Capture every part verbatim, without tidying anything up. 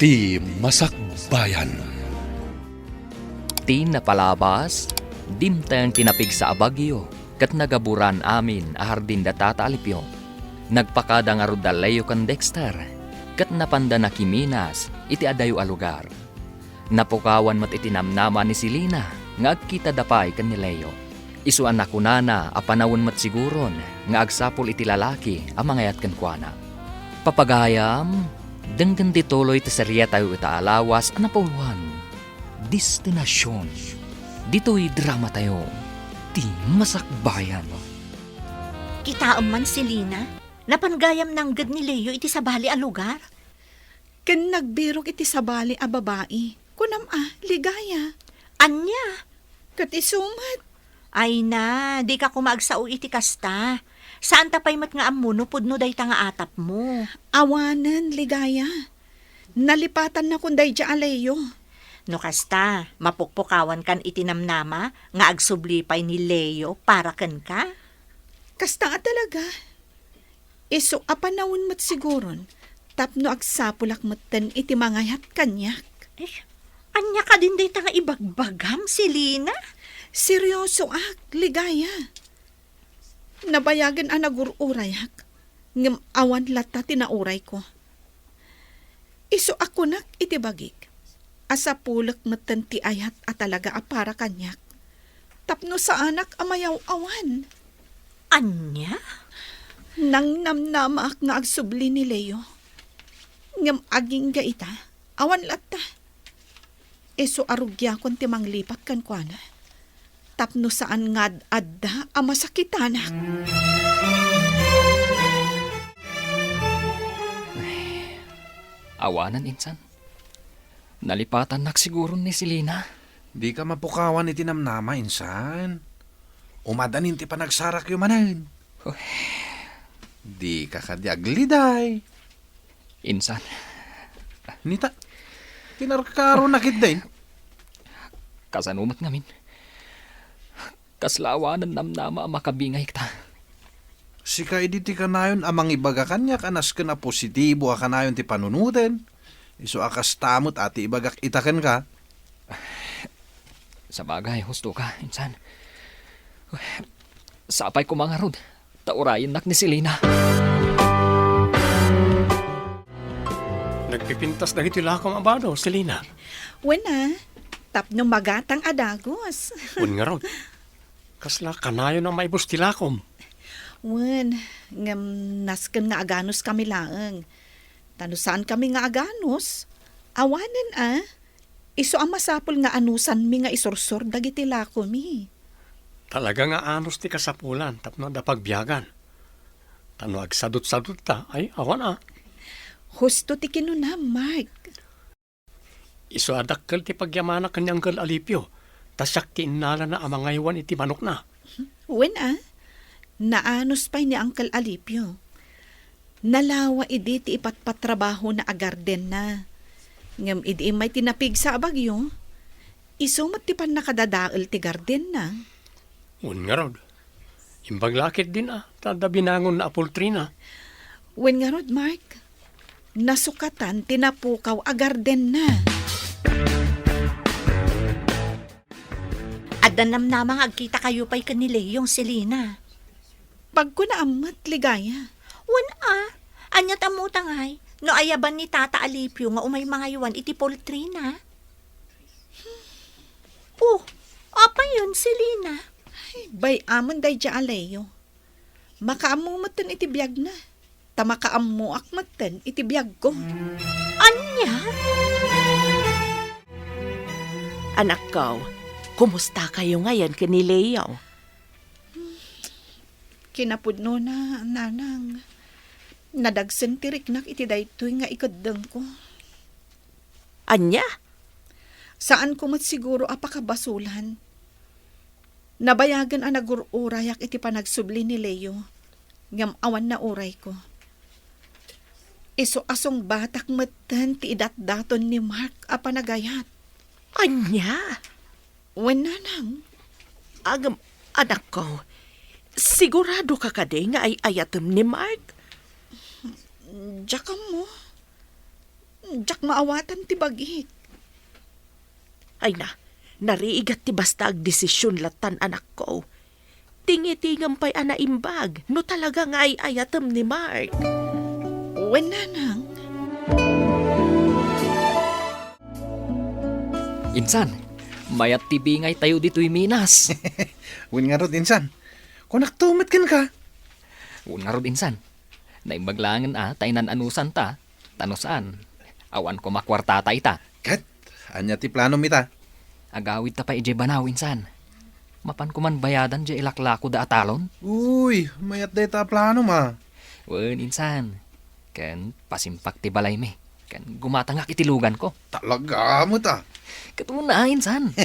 Ti Masakbayan. Ti napalabas, dimteng ti napigsa a bagyo, ket nagaburan amin a hardin da Tata Alipio. Nagpakada ngarud da Leo ken Dexter, ket napanda nakiminas iti adayo a lugar. Napukawan met iti namnama ni Selina nga agkitada pay ken ni Leo. Isu a nakunana a panawen met siguron nga agsapul iti lalaki a mangayat kenkuana. Papagayam, denggen ti tuloy ti seriatayo ita a lawas a napuloan, Destinacion. Ditoy dramatayo, Ti Masakbayan. Kitaem man, Selina, napan gayam nangged ni Leo iti sabali a lugar. Ken nagbirok iti sabali a babai. Kunam a, Ligaya. Ania? Ket isu met. Ay na, dika koma agsao iti kasta. Saanta pay met nga ammo no pudno dayta nga atapmo. Awanen, Ligaya. Nalipatannakon daydiay a Leo. No kasta, mapukpukawankan iti namnama nga agsubli pay ni Leo para kenka? Kasta a talaga. Isu a panawen met siguron tapno agsapulak metten iti mangayat kaniak. Eh, ania kadin dayta nga ibagbagam, Selina? Seriosoak, Ligaya. Nabayagen a nagur-urayak, ngem awan latta ti naurayko. Isu a kunak iti bagik a sapulek metten ti ayat a talaga a para kaniak tapno saanak a mayaw-awan. Ania? Nangnamnamaak nga agsubli ni Leo. Ngem agingga ita, awan latta. Isu a rugiakon ti manglipat kenkuana tapno saan nga ad-adda a masakitanak. Awanen, insan. Nalipatannak siguron ni Selina. Dika mapukawan iti namnama, insan. Umadanin ti panagsarakyo manen. Uy, dika kadi agliday. Insan. Nita, kinarkaronak ketdin. Kasano met ngamin? Kasla awanen namnama a makabingayek ta. Sika idi ti kanayon a mangibaga kaniak a nasken a positibo a kanayon ti panunoten, isu a kasta met a ti ibagak ita kenka. Sabagay, husto ka, insan. Sapay koma ngarud ta urayennak ni Selina. Nagpipintas dagiti lakom a bado, Selina. Wen a, tapno magatang a dagus. Wen ngarud. Kasla kanayon a maibus ti lakom. Wen, ngem nasken nga aganuskami laeng. Ta no saankami nga aganus, awanen a, isu a masapul nga anusanmi nga isursor dagiti lakomi. Talaga nga anus ti kasapulan tapno adda pagbiagan. Ta no agsadutsadutta, ay, awan a. Husto ti kinunam, Mark. Isu a dakkel ti pagyamanak ken ni Uncle Alipio, ta siak ti innalana a mangaywan iti manokna. Wen a, naanus pay ni Uncle Alipio. Nalawa idi ti ipatpatrabahona a gardenna. Ngem idi immay ti napigsa a bagyo, isu met ti pannakadadael ti gardenna. Wen ngarud, imbag la ketdin a, ta adda binangonna a pultrina. Wen ngarud, Mark, nasukatan ti napukaw a gardenna. Adda namnama nga agkitakayo pay ken ni Leong, Selina. Pagkunaam met, Ligaya. Wen a, ania ta ammo ta ngay, no ayaban ni Tata Alipio nga umay mangaywan iti pultrina? Oh, apayon, Selina? Ay, bay-amon daydiay a Leo. Makaammo metten iti biagna, ta makaammoak metten iti biagko. Ania? Anakko, kumustakayo ngayen ken ni Leo? Kinapudnona, nanang, nadagsen ti riknak iti daytoy nga ikeddengko. Ania? Saanko met siguro a pakabasolan. Nabayagen a nagur-urayak iti panagsubli ni Leo, ngem awan naurayko. Isu a sungbatak metten ti idatdaton ni Mark a panagayat. Ania? Wen, nanang. Ngem, anakko, siguradoka kadi nga ay-ayatem ni Mark? Diak ammo. Diak maawatan ti bagik. Ay na, narigat ti basta agdesision lattan, anakko. Tingitingem pay a naimbag no talaga nga ay-ayatem ni Mark. Wen, nanang. Insan, mayat ti bingaytayo ditoy Minas. Wen ngarud, insan. Kunakto met kenka. Wen ngarud, insan. Naimbag laengen a ta inan-anusanta, ta no saan, awan koma kuartata ita. Ket, ania ti planom ita? Agawidta pay idiay banaw, insan. Mapan koman bayadan diay ilaklakoda a talon? Uy, mayat dayta a planom a. Wen, insan. Ken pasimpak ti balaymi. Ken gumatangak iti luganko. Talaga met a. Ket wen a, insan.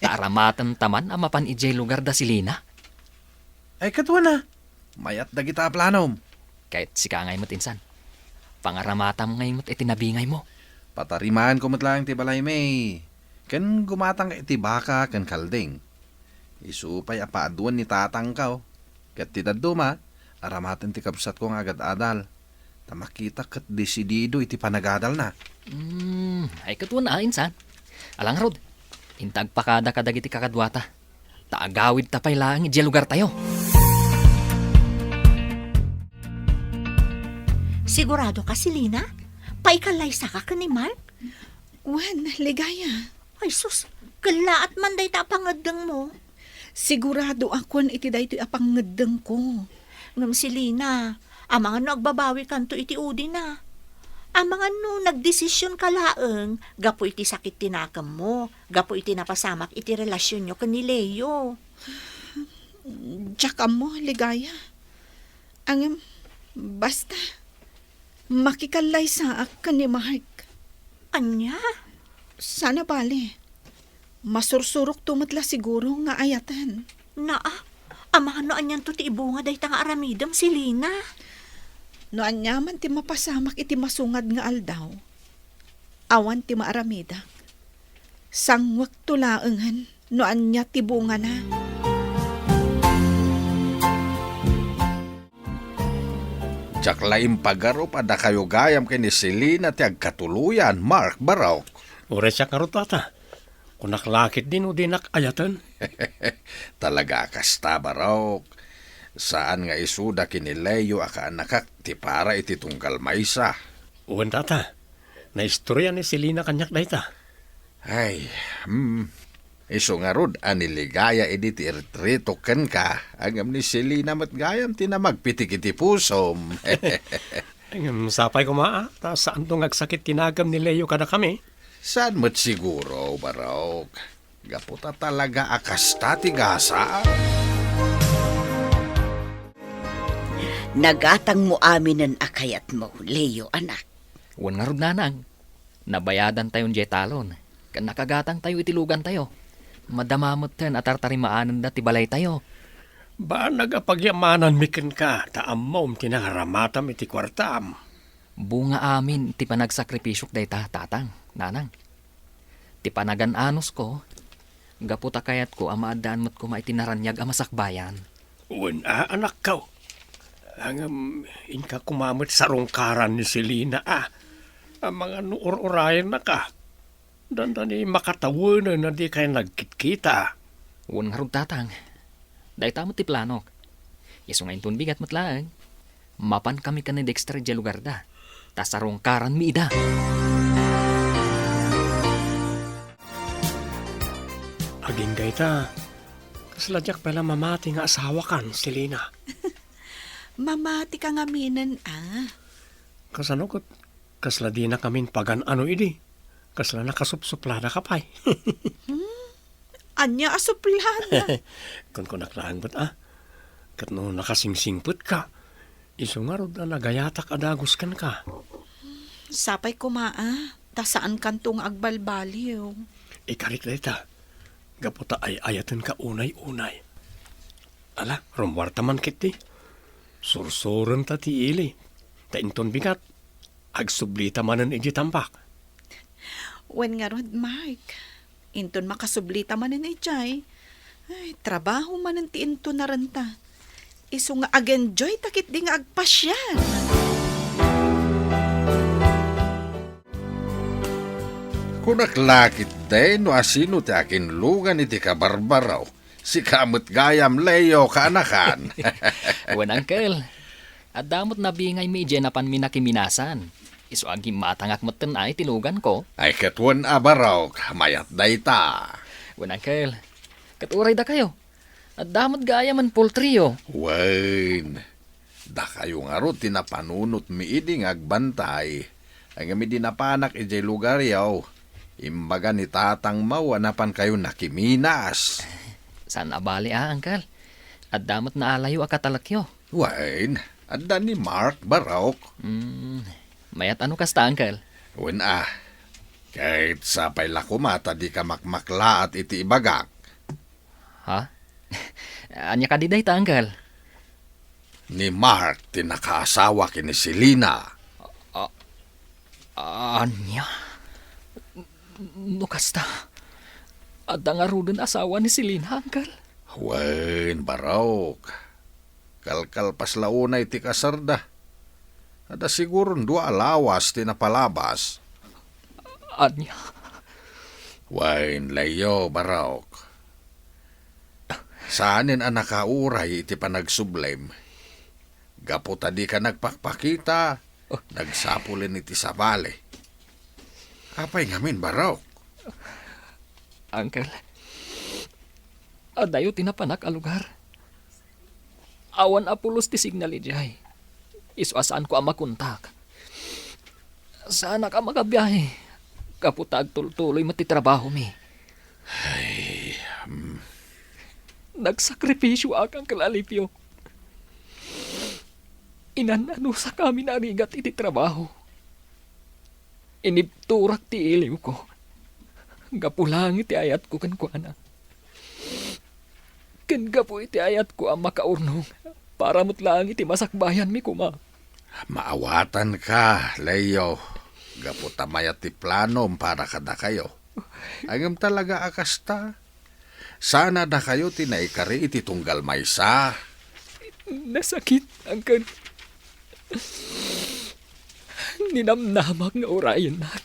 Ta aramatenta man a mapan idiay lugar da Selina. Ay, ket wen a. Mayat dagita a planom. Ket sika ngay met, insan. Pangaramatam ngay met iti nabingaymo. Patarimaenko met laeng ti balaymi. Ken gumatang iti baka ken kalding. Isu pay a paaduen ni tatangko. Ket ti dadduma, aramaten ti kabsatko nga agad-adal. Ta makitak ket desidido iti panagadalna. Hmm, ay ket wen a, insan. Ala ngarud, inta agpakada kadagiti kakaduata. Ta agawidta pay laeng idiay lugartayo. Sigurado ka, Selina? Paikallaysaka ken ni Mark? Wen, Ligaya. Ay sus, kellaat man dayta a pangeddengmo. Sigurado a kuan iti daytoy a pangeddengko. Ngem Selina, amangan no agbabawikanto iti udina? Amangan no nagdesision ka laeng gapu iti sakit ti nakemmo, gapu iti napasamak iti relasionyo ken ni Leo? Diak ammo, Ligaya. Ngem, basta, makikallaysaak ken ni Mark. Ania? Saan a bale. Masursurokto met la siguro nga ayaten. Naa, amangan no anianto ti ibunga dayta nga aramidem, Selina. No ania man ti mapasamak iti masungad nga aldaw, awan ti maaramidak. Sanguekto laengen no ania ti bungana. Diak la impagarup a dakayo gayam ken ni Selina ti agkatuloyan, Mark, Barok. Uray siak ngarud, tata. Kunak la ketdi no dinak ayaten. Talaga a kasta, Barok. Saan nga isuda ken ni Leo a kaanakak ti para iti tunggal maysa. Wen, tata. Naistorya ni Selina kaniak dayta. Ay, hmm. Isu ngarud a ni Ligaya idi ti iritiritok kenka, ngem ni Selina met gayam ti namagpitik iti pusom. Ngem sapay koma, a, ta saanto nga agsakit ti nagem ni Leo kadakami. Saan met siguro, Barok. Gapu ta talaga a kasta ti gasat. Nagatangmo aminen a kayatmo, Leo, anak. Wen ngarud, nanang. Nabayadantayon diay talon, ken nakagatangtayo iti lugantayo. Madama metten a tartarimaanenda ti balaytayo. Banag a pagyamananmi kenka, ta ammom ti nangaramatam iti kuartam. Bunga amin ti panagsakripisyok dayta, tatang, nanang. Ti panagan-anusko, gapu ta kayatko a maaddaan met koma iti naraniag a masakbayan. Wen a, anakko. Ngem, inka koma met sarungkaran ni Selina a. Amangan no ur-urayennaka. Dandani makatawenen a dikay nagkitkita. Wen ngarud, tatang. Dayta met ti planok. Isu nga inton bigat met laeng, mapankami ken ni Dexter idiay lugarda, ta sarungkaranmi ida. Agingga ita, kasla diak pay la mamati nga asawakan, Selina. Mamatika ngaminen a. Kasano ket kasla dinakamin pagan-ano idi? Kasla nakasupsupladaka pay. Hmm? Ania a suplada? Kunkunak laeng met a. Ket no nakasingsingpetka, isu ngarud a nagayatak a dagus kenka. Sapay koma a, ta saankanto nga agbalbaliw. Ikarik dayta, gapu ta ay-ayatenka unay-unay. Ala, rummuarta man ketdi. Sursurenta ti ili. Ta inton bigat, agsublita manen idiay tambak. Wen ngarud, Mark. Inton makasublita manen idiay, ay, trabaho manen ti intunarenta. Isu nga ag-enjoyta ketdi nga agpasiar. Kunak la ketdi no asino ti akinlugan iti kabarbarok. Sika met gayam, Leo, kaanakan. Wen, Uncle. Adda met nabingaymi idiay napanmi nakiminasan. Isu a gimmatangak metten a iti luganko. Ay, ket wen a, barok, mayat dayta. Wen, Uncle. Ket uray dakayo. Adda met gayamen poultryyo. Wen, dakayo ngarud ti napanunotmi idi nga agbantay. Ngem idi napanak idiay lugaryo, imbaga ni tatangmo a napankayo nakiminas. Saan a bali a, Uncle. Adda met naalayo a katalekyo. Wen, adda ni Mark, barok. Hmm, mayat a no kasta, Uncle. Wen a, ket sapay la koma ta dika makmaklaat iti ibagak. Ha? Ania kadi dayta, Uncle? Ni Mark ti nakaasawa ken ni Selina. A-, ania? No kasta, adda ngaruden asawa ni Selina, Uncle? Wen, barok. Kalkalpas la unay ti kasarda. Adda siguron dua a lawas ti napalabas. Ania? Wen, Leo, barok. Saanen a nakauray iti panagsublim. Gapu ta dika nagpakpakita, nagsapulen iti sabali. Apay ngamin, barok? Uncle, adayo ti napanak a lugar. Awan a pulos ti signal idiay. Isu a saanko a makontak. Saanak a makabiahe gapu ta agtultuloy met ti trabahomi. Ay, hmm. Nagsakripisioak, Uncle Alipio. Inan-anusak amin a rigat iti trabaho. Inibturak ti iliwko. Gapu laeng iti ayatko kenkuana. Ken gapu iti ayatko a makaurnong para met laeng iti masakbayanmi koma. Maawatanka, Leo, gapu ta mayat ti planom para kadakayo. Ngem talaga a kasta, saan a dakayo ti naikari iti tunggal maysa. Nasakit, Uncle. Ninamnamak nga urayennak.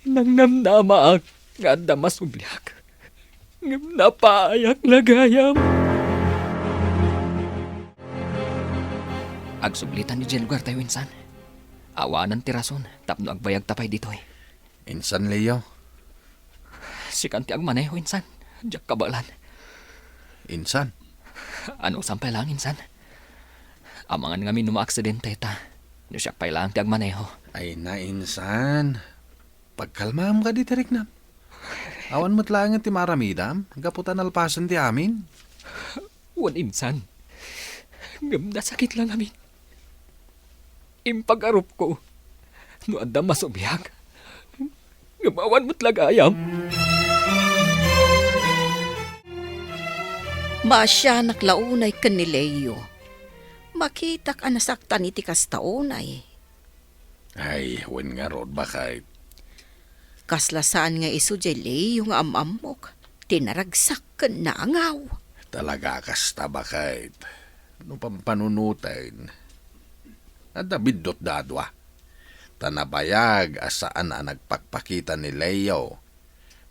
Nangnamnamaak nga adda masubliak. Ngem napaayak la gayam. Agsublitan idiay lugartayo, insan. Awanen ti rason tapno agbayagta pay ditoy. Insan, Leo. Sikan ti agmaneho, insan. Diak kabaelan. Insan? Anusam pay laeng, insan. Amangan ngamin no maaksidente ta. No siak pay laeng ti agmaneho. Ay na, insan. Pagkalmaam kadi ti riknam. Awan met laengen ti maaramidam, gapu ta nalpasen ti amin. Wen, insan. Ngem nasakit la ngamin. Impagarupko no adda masubliak. Ngem awan met la gayam. Maasianak la unay ken ni Leo. Makitak a nasaktan iti kasta unay. Ay, wen ngarud, baket. Kasla saan nga isu diay Leo nga am-ammok ti naragsak ken naangaw. Talaga a kasta, baket. No pampanunoten, adda biddutda a dua. Ta nabayag a saan a nagpakpakita ni Leo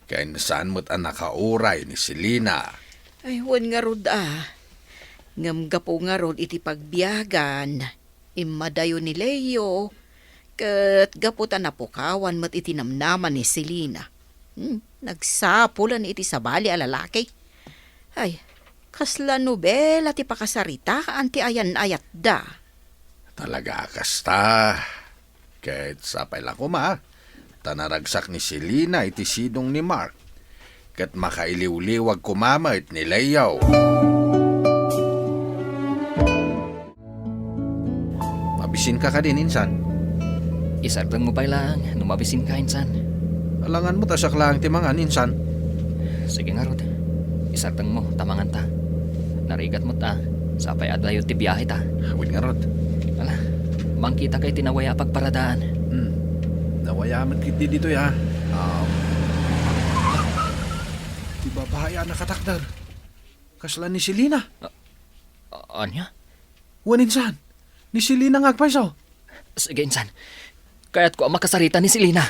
ken saan met a nakauray ni Selina. Ay, wen ngarud a. Ngem gapu ngarud iti pagbiagan, immadayo ni Leo, ket gapu ta napukawan met iti namnama ni Selina. Hmm, nagsapulen iti sabali a lalaki. Ay, kasla nobela ti pakasaritaan ti ayan-ayatda. Talaga a kasta. Ket sapay la koma, ta naragsak ni Selina iti sidong ni Mark, ket makailiwliwag koma met ni Leo. Mabisinka kadin, insan? Isardengmo pay laeng no mabisinka, insan. Alangan met a siak laeng ti mangan, insan. Sige ngarud. Isardengmo ta manganta. Narigat met a, sapay adayo ti biahe ta. Wen ngarud. Ala, mangkitaka iti nawaya a pagparadaan. Hmm. Nawaya met ketdi ditoy, a. Ah. Ti babai a nakatakder. Kasla ni Selina. A-, ania? Wen, insan. Ni Selina nga agpayso. Sige, insan. Kayatko a makasarita ni Selena.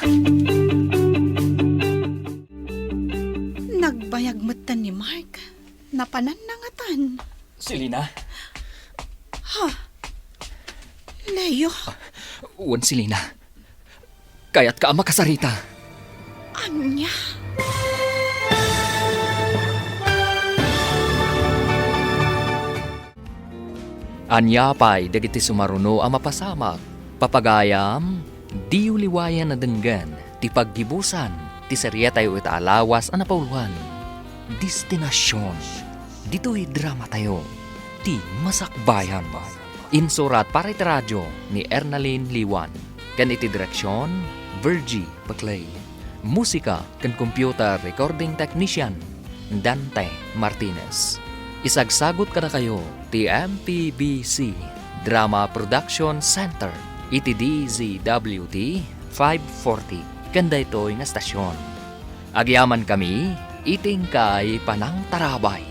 Nagbayag metten ni Mark. Napananna ngatan. Selena? Ha? Leo? Wen, Selena. Kayatka a makasarita. Ania? Ania pay dagiti sumaruno a mapasamak? Papagayam, diyo liwayan a denggen ti paggibusan ti serietayo ita a lawas a napauloan, Destinacion. Ditoy dramatayo, Ti Masakbayan. Insurat para iti radio ni Ernalyn Liwan, ken iti direksion, Virgie Paclay. Musika ken computer recording technician, Dante Martinez. Isagsagut kadakayo ti M P B C Drama Production Center iti D Z W T five forty ken daytoy nga estasion. Agyamankami iti inkay panangtarabay.